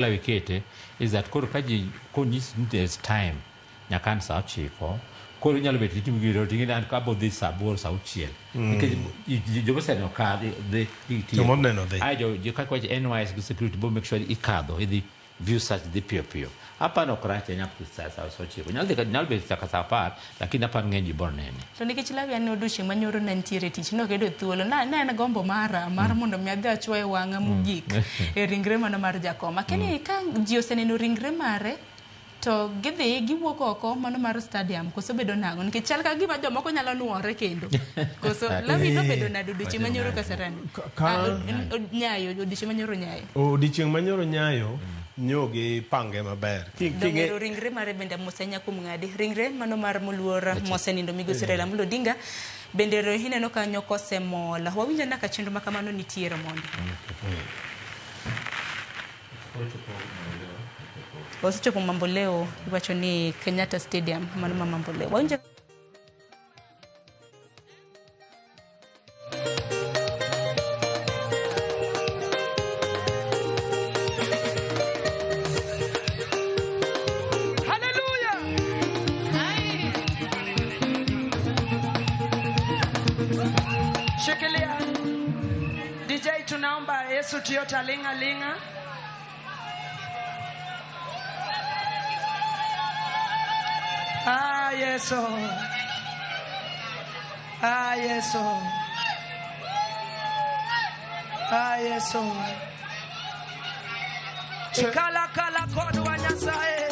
Lawi kete is that koro ka ji konyisi ni there's time nyaka an saa ochiko koro inyalo bet itimo giro to ing'e ni an abo dhi saa aboro saa auchiel nikech joma oseneno ka dhi gitieko. Joma oneno dhi. Ae jo jo kaka wacho NYS gi security bo make sure ni ikadho idhi view search dhi piyo piyo. Aparo ok rach ahinya saa saa ochiko nyalo dhi nyalo bet nyaka saa apar lakini aparo ng'eny ji biro nene. To nikech Lawi an odiochieng' manyoro ne antiere e tich, nok ayudo thuolo. Na, ne en gombo mara mar mondo mi adhi achwoye wang'a mogik e ringre mano mar jakom. Akia ni ka ji oseneno ringre mare to gidhi giwuok oko mano mar stadium koso bedo nang'o? Nikech chal ka gima jomoko nyalo nuore kendo. Koso Lawi nobedo nade odiochieng' manyoro Kasarani? Ka- Ah, Nyayo, odiochieng' manyoro Nyayo. Odiochieng' manyoro Nyayo, nyo gipange maber. Dongero ringre mare bende mos ahinya kuom ng'adi. Ringre mano mar moluor mosenindo migosi Raila Amolo Odinga bende ero ineno kanyo kosemol. Wawinjo na ka chenro ma kamano nitiere mondo. Osechopo Mamboleo, iwacho ni Kenyatta Stadium mano ma Mamboleo. Wawinjo Hallelujah. Shikilia. DJ tunaomba Yesu Toyota linga linga. Ah, Yesu. Ah, Yesu. Ah, Yesu. Kala kala kodwa Nyasaye.